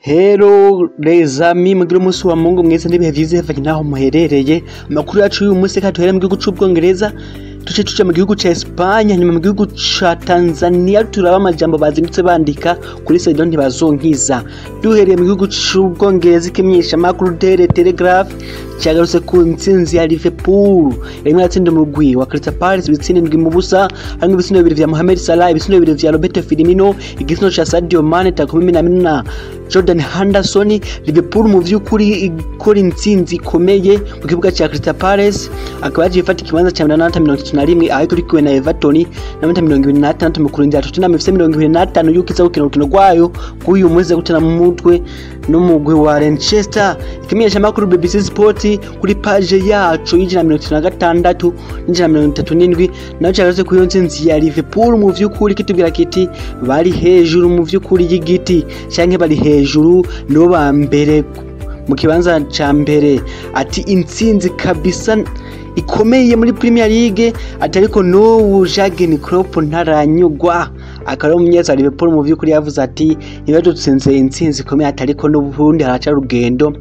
Hello les amis, mugire umunsi wa Mungu mwiza n'ibihe vyiza bivanye naho muherereye. Amakuru yacu y'uyu munsi reka duhere mu gihugu c'Ubwongereza, tuce tuja mu gihugu ca Espagne, hanyuma mu gihugu ca Tanzania turaba amajambo bazindutse bandika kuri Saido Ntibazonkiza. Duhereye mu gihugu c'Ubwongereza, ikimenyeshamakuru Daily Telegraph cagarutse ku ntsinzi ya Liverpool yarimwo iratsinda umugwi wa Crystal Palace ibitsindo 7-0, harimwo ibitsindo bibiri vya Mohamed Salah, ibitsindo bibiri vya Roberto Firmino, igitsindo ca Sadio Mane, Takumi Minamino na Jordan Henderson. Liverpool mu vy'ukuri ikora intsinzi ikomeye ku kibuga ca Crystal Palace, akaba yaciye ifata ikibanza ca 831 aho ikurikiwe na Everton n'amanota 26, mu kurindira Tottenham ifise 25 yuko iza gukina urukino rwayo k'uyu munsi gutana mu mutwe n'umugwi wa Leicester. Ikimenyeshamakuru BBC Sport kuri page yaco y'136 n'137 nayo cagarutse kuri iyo ntsinzi ya Liverpool, mu vy'ukuri kitubwira kiti bari hejuru mu vy'ukuri y'igiti, canke bari hejuru, nibo ba mbere mu kibanza ca mbere. Ati intsinzi kabisa ikomeye muri Premier League. Ati ariko n'ubu Jurgen Klopp ntaranyugwa, akaba ari umumenyereza wa Liverpool. Mu vy'ukuri yavuze ati ntibadutsinze intsinzi ikomeye, ati ariko n'ubundi haracari urugendo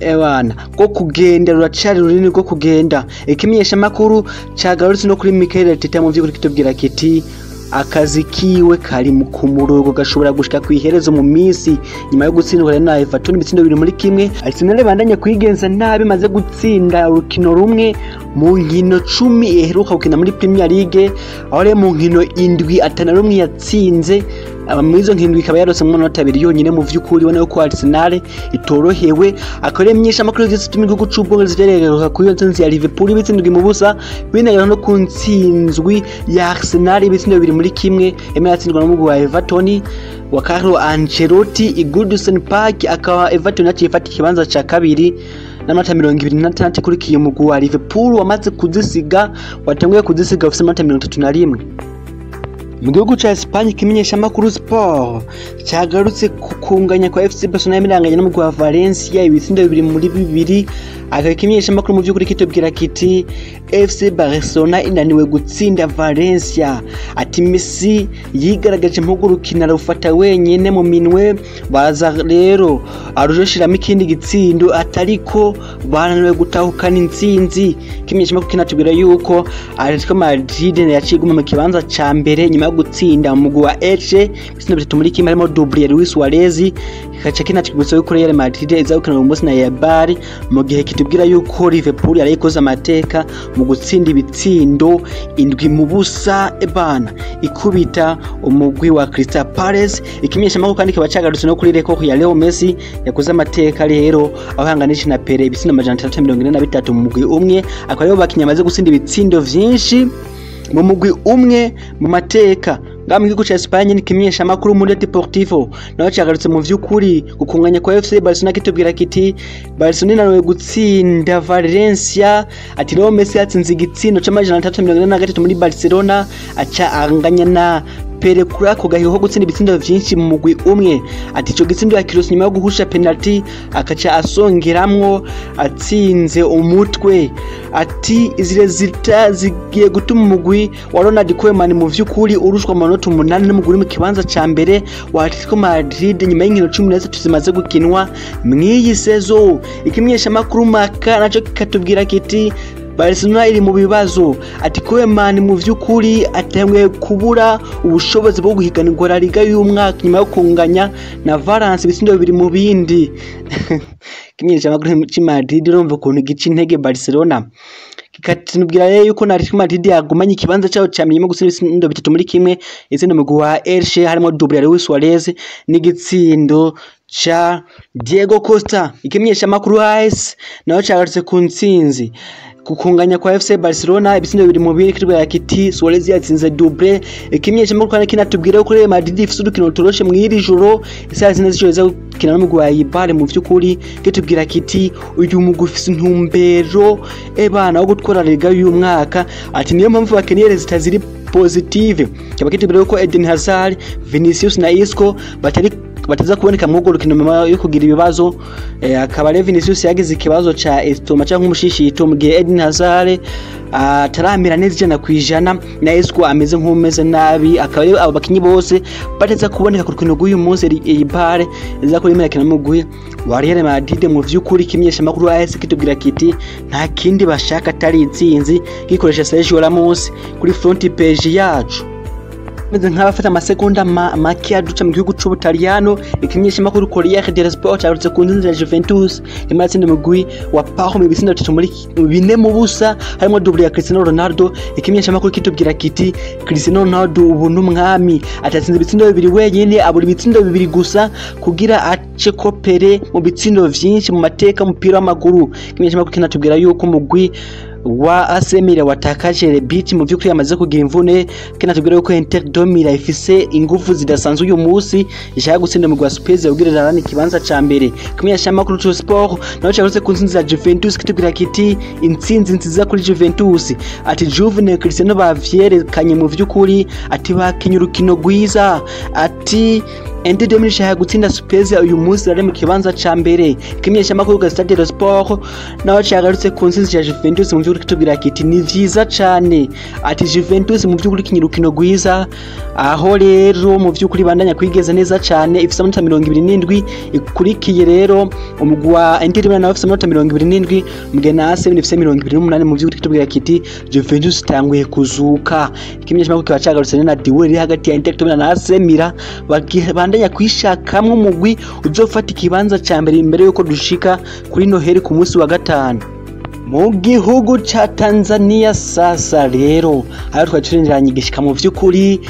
ebana rwo kugenda, ruracari runini rwo kugenda. Ikimenyeshamakuru cagarutse no kuri Mikel Arteta, mu vy'ukuri kitubwira kiti akazi kiwe kari ku murongo, gashobora gushika kw'iherezo mu minsi nyuma yo gutsindwa na Everton ibitsindo 2-1. Arsenal bandanye kwigenza nabi, maze gutsinda urukino rumwe mu nkino 10 iheruka gukina muri Premier League, aho rero mu nkino 7 atana rumwe yatsinze. Muri izo nkino ikaba yarose amanota abiri yonyine. Mu vy'ukuri ubona yuko Arsenal itorohewe. Akaba rero imenyeshamakuru vyose vyo mu gihugu c'Ubwongereza vyarereruka kuri iyo ntsinzi ya Liverpool ibitsindo 7-0, binagaruka no ku ntsinzwi ya Arsenal ibitsindo 2-1 yemeye yatsindwa n'umugwi wa Everton wa Carlo Ancelotti i Goodison Park. Akaba Everton yaciye ifata ikibanza ca kabiri n'amanota 26, ikurikiye umugwi wa Liverpool wamaze kuzisiga, watanguye kuzisiga, ufise amanota 31. Mu gihugu ca Espagne, ikimenyeshamakuru Sport cagarutse ku kunganya kwa FC Barcelona yamiranganye n'umugwi wa Valencia ibitsindo 2-2. Akaba ikimenyeshamakuru mu vy'ukuri kitubwira kiti FC Barcelona inaniwe gutsinda Valencia. Ati Messi yigaragaje nko arufata wenyene mu minwe, baza rero arujoshiramo ikindi gitsindo, atariko bananiwe gutahukana intsinzi. Ikimenyeshamakuru kinatubwira yuko Atletico Madrid yaciye iguma mu kibanza ca mbere nyuma yo gutsinda umugwi wa Elche ibitsindo 3-1, harimo double ya Luis Suarez. Kikaca kinatwibutsa yuko Real Madrid iza gukina uyu munsi na Eibar, mu gihe kitubwira yuko Liverpool yari ikoze amateka mu gutsinda ibitsindo 7-0 ebana ikubita umugwi wa Crystal Palace. Ikimenyeshamakuru kandi kiba cagarutse no kuri record ya Leo Messi yakoze amateka rero, aho hanganisha na Pele ibitsindo 643 mu mugwi umwe, akaba aribo bakinyi bamaze gutsinda ibitsindo vyinshi mu mugwi umwe mu mateka. Ngaha mu gihugu ca Espagne, n'ikimenyeshamakuru Mundo Deportivo naho cagarutse mu vy'ukuri gukunganya kwa FC Barcelona, kitubwira kiti Barcelona inaniwe gutsinda Valencia. Ati Leo Messi yatsinze igitsindo c'343 muri Barcelona, aca anganya na Pele kuri ako gahigo ko gutsinda ibitsindo vyinshi mu mugwi umwe. Ati ico gitsindo yakirose nyuma yo guhusha penalty, akaca asongeramwo atsinze umutwe. Ati izi résultats zigiye gutuma umugwi wa Ronald Koeman mu vy'ukuri urushwa amanota 8 n'umugwi uri mu kibanza ca mbere wa Atletico Madrid nyuma y'inkino 13 zimaze gukinwa mw'iyi saison. Ikimenyeshamakuru Marca naco kikatubwira kiti Barcelona iri mu bibazo. Ati Koeman mu vy'ukuri atanguye kubura ubushobozi bwo guhiganirwa La Liga y'umwaka nyuma yo kunganya na Valence ibitsindo 2-2. Ikimenyeshamakuru c'i Madrid urumva ukuntu gica intege Barcelona, kikatubwira rero yuko na Atletico Madrid yagumanye ikibanza cayo ca mbere nyuma yo gutsinda ibitsindo 3-1, itsinda umugwi wa Elche harimo double ya Luis Suarez n'igitsindo ca Diego Costa. Ikimenyeshamakuru AS naho cagarutse ku ntsinzi kukunganya kwa FC Barcelona ibitsindo 2-2, kitubwira kiti Suarez yatsinze double. Ikimenyeshamakuru kandi kinatubwira ko Real Madrid ifise urukino rutoroshe mw'iri joro isaha 4 z'ijoro, iza gukina n'umugwi wa Eibar. Mu vy'ukuri kitubwira kiti uyu mugwi ufise intumbero ebana wo gutwara Liga y'uyu mwaka, ati niyo mpamvu bakeneye résultats ziri positive. Kikaba kitubwira ko Eden Hazard, Vinicius na Isco batari Bataza kuboneka mu rukino nyuma yo kugira ibibazo. Akaba rero Vinicius yagize ikibazo ca estomac canke umushishito, mu gihe Eden Hazard ataramera neza 100% na Isco ameze nk'umeze nabi. Akaba rero abo bakinyi bose bateza kuboneka ku rukino rw'uyu munsi Eibar iza kuri imena mugwi wa Real Madrid. Mu vy'ukuri kimenyesha makuru AS kitubwira kiti nta kindi bashaka atari intsinzi, gikoresha Sergio Ramos kuri front page yacu. Meze nk'abafata amasegonda make aduca mu gihugu c'Ubutaliyano. Ikimenyesha makuru Corriere dello Sport cyarutse ku nzinzi ya Juventus imara itsinda umugwi wa Parma ibitsindo 3 muri 4-0, harimo double ya Cristiano Ronaldo. Ikimenyesha makuru kitubwira kiti Cristiano Ronaldo ubu n'umwami, atatsinze ibitsindo 2 wenyine, abura ibitsindo 2 gusa kugira ace kopere mu bitsindo vyinshi mu mateka umupira w'amaguru. Ikimenyesha makuru kinatubwira yuko umugwi wa AC Milan watakaje Rebic, mu vy'ukuri yamaze kugira imvune. Kinatubwira yuko Inter de Milan ifise ingufu zidasanzwe uyu munsi, ishaka gutsinda umugwi wa Spezia kugira irarane ikibanza ca mbere. Kimenyesha makuru c'u Sport naho cyarutse ku ntsinzi ya Juventus, kitubwira kiti intsinzi nziza kuri Juventus, ati Juve na Cristiano bavyerekanye mu vy'ukuri, ati bakinye urukino rwiza, ati Inter de Milan ishaka gutsinda Spezia uyu munsi ari mu kibanza ca mbere. Ikimenyesha makuru Gazzetta dello Sport naho cyagarutse ku ntsinzi ya Juventus, mu vy'ukuri kitubwira kiti ni vyiza cane, ati Juventus mu vy'ukuri ikinye urukino rwiza, aho rero mu vy'ukuri bandanya kwigeza neza cane, ifise amanota 27, ikurikiye rero umugwi wa Inter de Milan nawe ufise amanota 27, mu gihe na AC Milan ifise 28. Mu vy'ukuri kitubwira kiti Juventus itanguye kuzuka. Ikimenyesha makuru kiba cagarutse na duel iri hagati ya Inter de Milan na AC Milan, bandanya kwishakamwo umugwi uzofata ikibanza ca mbere imbere yuko dushika kuri Noheli ku munsi wa gatanu. Mu gihugu ca Tanzania sasa rero aho twari turindiranye igishika mu vy'ukuri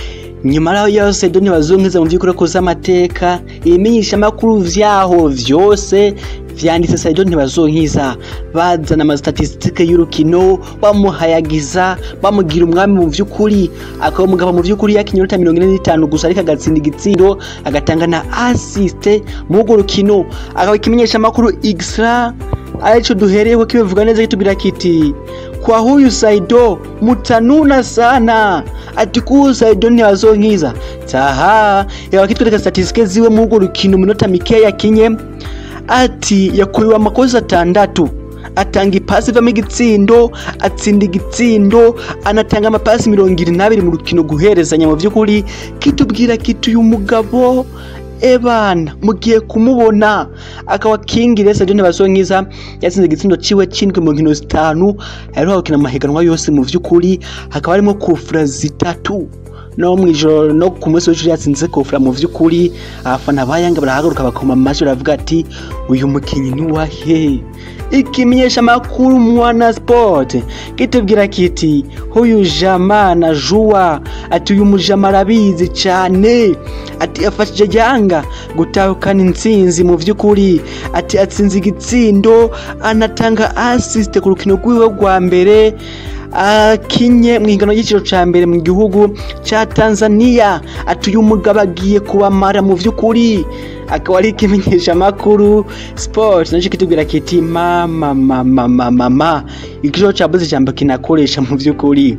nyuma yaho yose Doni Bazonkiza mu vy'ukuri koza amateka, ibimenyesha makuru vyaho vyose vyanditse Saido Ntibazonkiza, bazana ama statistique y'urukino, bamuhayagiza, bamugira umwami. Mu vy'ukuri akaba umugabo mu vy'ukuri yakinye iminota 45 gusa, ariko agatsinda igitsindo, agatanga na assist mu urwo rukino. Akaba ikimenyesha makuru Extra arico duhereyeko kibivuga neza, kitubwira kiti kwa huyu Saido mutanuna sana, ati kuhu Saido Ntibazonkiza taha yaba kitwereka statistique ziwe mu urwo rukino, minota mikeya yakinye, ati yakorewe amakosa 6, atanga ipasi ivamo igitsindo, atsinda igitsindo, anatanga amapasi 22 mu rukino guherezanya. Mu vy'ukuri kitubwira kiti uyu mugabo ebana mugiye kumubona. Akaba King Saido Ntibazonkiza yatsinze igitsindo ciwe cindwi mu nkino 5 aheruka gukina mu mahiganwa yose. Mu vy'ukuri hakaba harimo kufra 3 no mwijoro no ku munsi w'ejo yatsinze kofra. Mu vy'ukuri abafana ba Yanga barahaguruka bakoma amashyi, baravuga ati uyu mukinyi ni wahe? Ikimenyesha makuru Mwana Sport kitubwira kiti huyu jamaa na jua, ati uyu mujama arabizi cane, ati afashije Yanga gutahukana intsinzi. Mu vy'ukuri ati atsinze igitsindo, anatanga assist ku rukino rwiwe rwa mbere akinye mu ingano y'igiciro ca mbere mu gihugu ca Tanzania, ati uyu mugabo agiye kubamara. Mu vy'ukuri akaba ari ikimenyesha makuru Sport naco kitubwira kiti mama mama mama mama ikijo cabuze ijambo kinakoresha. Mu vy'ukuri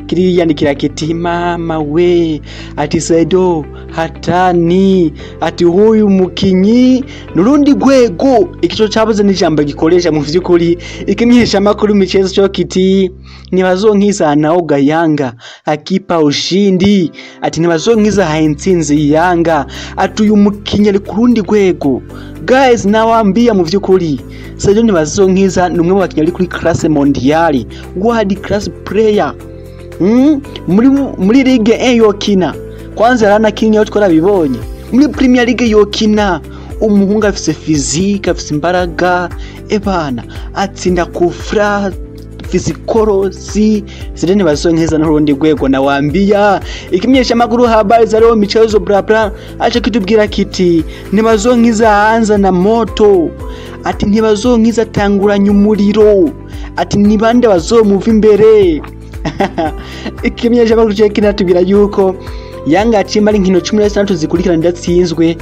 kiriyandikira kiti mama we, ati Saido hatani, ati huyu mukinyi nurundi rwego, ikico cabuze n'ijambo gikoresha. Mu vy'ukuri ikimenyesha makuru michezo cyo kiti Ntibazonkiza naoga Yanga akipa ushindi, ati Ntibazonkiza ha intsinzi Yanga, ati uyu mukinyi ari kurundi rwego. Guys, nawambia mu vy'ukuri Saido Ntibazonkiza ni umwe mu bakinyi ari kuri classe mondiale, world class player. Muri Ligue 1 yokina kwanza yaranakinye aho twarabibonye, muri Premier League yokina. Umuhungu afise physique, afise imbaraga, ebana atsinda kufra fisikorosi. Saido Ntibazonkiza n'urundi rwego nawambia. Ikimenyesha makuru habari za leo michezo bla bla acha kitubwira kiti Ntibazonkiza anza na moto, ati Ntibazonkiza tanguranya umuriro, ati nibande bazomuva imbere? Ikimenyesha makuru cyo kinatubwira yuko Yanga yacimba ari inkino 16 zikurikirana idatsinzwe.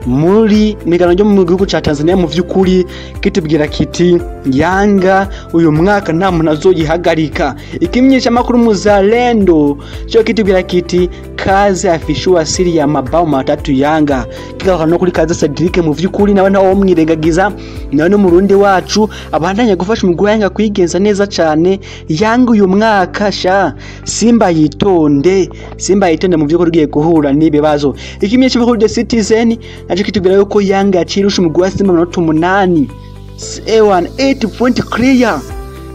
Muri migano ryo mu gihugu ca Tanzania mu vy'ukuri kitubwira kiti Yanga uyu mwaka nta muntu azoyihagarika. Ikimenyesha makuru Muzalendo cyo kitubwira kiti Kaze afishua siri ya mabao 3 Yanga. Kigaruka no kuri Kaze Cedric mu vy'ukuri nawe ntawo mwirengagiza, nawe no murundi wacu abandanya gufasha umugwi wa Yanga kwigenza neza cane. Yanga uyu mwaka sha Simba yitonde, Simba yitonde mu vy'ukuri ugiye guhura n'ibibazo. Ikimenyesha makuru The Citizen naco kitubwira yuko Yanga yacirusha umugwi wa Simba amanota 8, ewan 8 point clear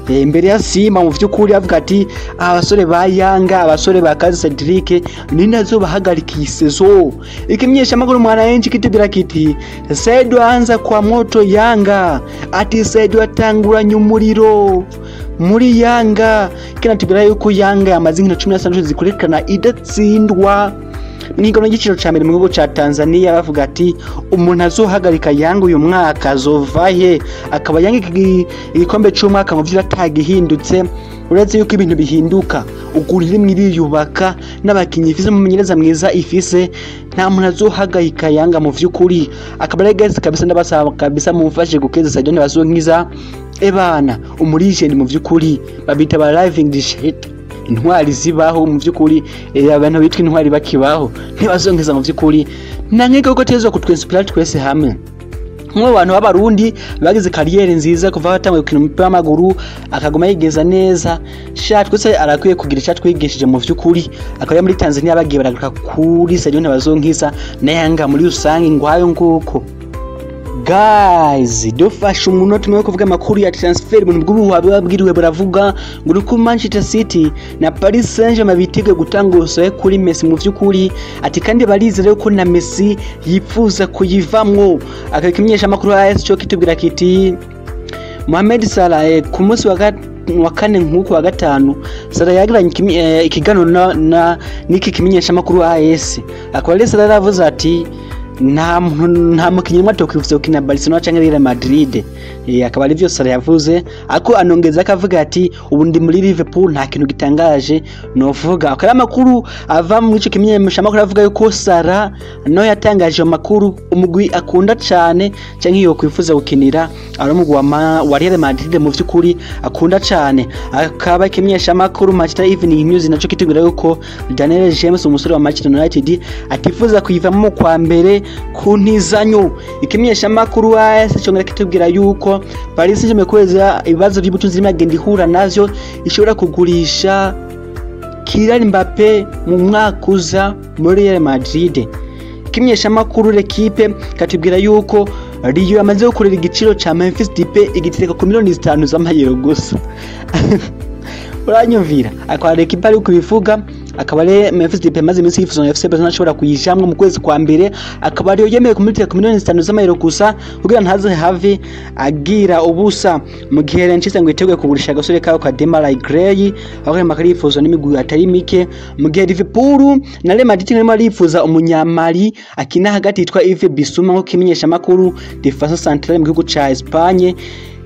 imbere ya Simba mu vy'ukuri. Avuga ati abasore ba Yanga, abasore ba Kaze Cedric ni nazo bahagarikiye saison. Ikimenyesha makuru Mwananchi kitubwira kiti Saido anza kwa moto Yanga, ati Saido atanguranye umuriro muri Yanga. Kinatubwira yuko Yanga yamaze inkino 16 zikurikirana idatsindwa mwigano y'igiciro ca mbere mu gihugu ca Tanzania. Bavuga ati umuntu azohagarika Yanga uyu mwaka azovahe, akaba Yanga igikombe c'umwaka mu vyo atagihindutse. Uretse yuko ibintu bihinduka, ugura irimwe iriyubaka n'abakinyi ifise, umumenyereza mwiza ifise, nta muntu azohagarika Yanga mu vy'ukuri. Akaba ari guys kabisa, ndabasaba kabisa mumfashe gukeza Sadio Ntibazonkiza ebana umurijeni mu vy'ukuri, babita ba living the shit, intwari zibaho mu vy'ukuri, abantu bitwa intwari bakibaho ntibazonkiza mu vy'ukuri. Na nkeka ko tezo kutwinspira twese hamwe nk'ubu bantu b'abarundi bagize kariyeri nziza kuva batanguye gukina umupira w'amaguru akaguma yigeza neza, sha twese arakwiye kugira icyo twigishije mu vy'ukuri. Akaba muri Tanzania bagiye baragaruka kuri Sadio Ntibazonkiza na Yanga muri rusange ngwayo nguko. Guys, dufashe umunota umwe wo kuvuga amakuru ya transfer. Ibintu bw'ubuhuha bwiriwe buravuga ngo uko Manchester City na Paris Saint-Germain biteguye gutanga ubusabe kuri Messi mu vy'ukuri, ati kandi barizera ko na Messi yifuza kuyivamwo. Akakimenyesha amakuru AS cyo kitubwira kiti Mohamed Salah ku munsi wa kane nk'uku wa gatanu Salah yagiranye ikiganiro na n'iki kimenyesha amakuru AS, akaba rero Salah yaravuze ati nta mukinyi n'umwe atokwifuza gukina Barcelona canke Real Madrid. Akaba ari vyo Salah yavuze, ako anongeza akavuga ati ubu ndi muri Liverpool nta kintu gitangaje novuga. Akaba amakuru ava muri ico kimenyesha amakuru avuga yuko Salah no yatangaje amakuru umugwi akunda cane canke yo kwifuza gukinira ari umugwi wa Real Madrid mu vy'ukuri akunda cane. Akaba ikimenyesha amakuru Manchester Evening News naco kitubwira yuko Daniel James umusore wa Manchester United atifuza kuyivamo kwa mbere kuntizanyo. Ikimenyesha amakuru AS cyongera kitubwira yuko Paris Saint-Germain kweza ibibazo by'ubutunzi irimo ihura navyo ishobora kugurisha Kylian Mbappe mu mwaka uza muri Real Madrid. Ikimenyesha amakuru L'Equipe katubwira yuko Rio yamaze gukorera igiciro ca Memphis Depay igitereka ku miliyoni 5 z'amayero gusa. Uranyumvira akaba L'Equipe ari kubivuga, akaba ari Memphis Depay maze iminsi yifuza na FC Barcelona ashobora kuyijamwo mu kwezi kwa mbere, akaba ariyo yemeye kumutira ku miliyoni 5 z'amayero gusa kugira ntaze have agira ubusa. Mu gihe Manchester ngo iteguye kugurisha agasore kayo ka Demarai Gray aho karimo karifuza n'imigwi atari mike, mu gihe Liverpool na Real Madrid barimo barifuza umunyamali akina hagati yitwa Yves Bissouma nko kimenyesha makuru Defensa Central mu gihugu ca Espagne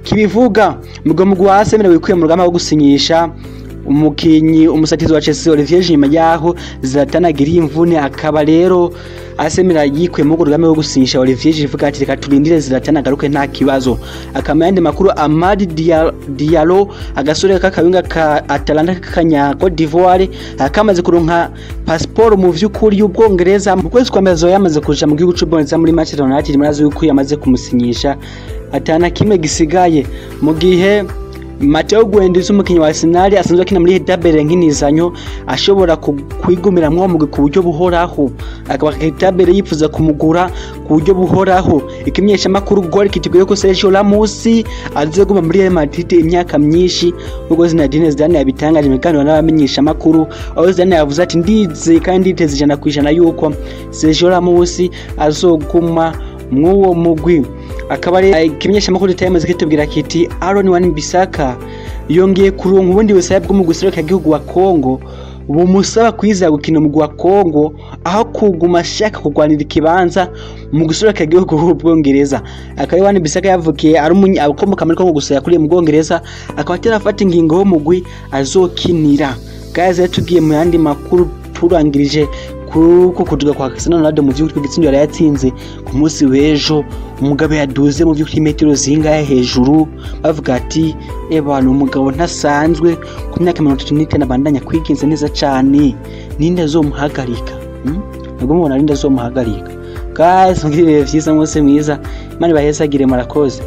kibivuga. Mugwi wa Arsenal wikuye mu rugamba rwo gusinyisha umukinyi umusatizi wa Chelsea Olivier Giroud yaho Zlatan agiriye imvune, akaba rero Arsenal yikuye mu rugamba rwo gusinyisha Olivier Giroud ati reka turindire Zlatan agaruke nta kibazo. Akaba yandi makuru Amad Diallo agasore k'akabinga ka Atalanta k'akanya Cote d'Ivoire akamaze kuronka passport mu vy'ukuri y'Ubwongereza mu kwezi kwa mbere yamaze kuja mu gihugu c'Ubwongereza muri Manchester United, murazi yuko yamaze kumusinyisha atana kimwe gisigaye. Mu gihe Matteo Guendouzi umukinyi wa Arsenal asanzwe akina muri Tabere nkinizanyo ashobora kwigumiramwo mu ku buryo buhoraho, akaba Tabere yifuza kumugura ku buryo buhoraho. Ikimenyesha makuru Goal kitubwiye ko Sergio Ramos azoguma muri Real Madrid imyaka myinshi ubwo Zinedine Zidane yabitangaje mu kiganiro n'abamenyesha makuru, aho Zidane yavuze ati ndize kandi nditeze 100% yuko Sergio Ramos azoguma mw'uwo mugwi. Akaba ari ikimenyesha makuru Times kitubwira kiti Aaron Wan-Bissaka yongeye kuronka ubundi busabe bw'umugwi w'igihugu wa Congo bumusaba kwiza gukina umugwi wa Congo aho kuguma ashaka kurwanira ikibanza mu gihugu w'Ubwongereza. Akaba Wan-Bissaka yavukiye ari akomoka muri Congo gusa yakuriye mu Bwongereza, akaba atarafata ingingo y'umugwi azokinira. Guys, tugiye mu yandi makuru Turangirije kuko kuduga kwa Cristiano Ronaldo mu vy'ukuri igitsindo yari yatsinze ku munsi w'ejo, umugabo yaduze mu vy'ukuri metero zingahe hejuru, bavuga ati ebana umugabo ntasanzwe ku myaka 35 abandanya kwigenza neza cane, ninde azomuhagarika? Nubwo mubona ninde azomuhagarika? Guys, mugire ibihe vyiza, mwose mwiza, Imana ibahezagire, murakoze.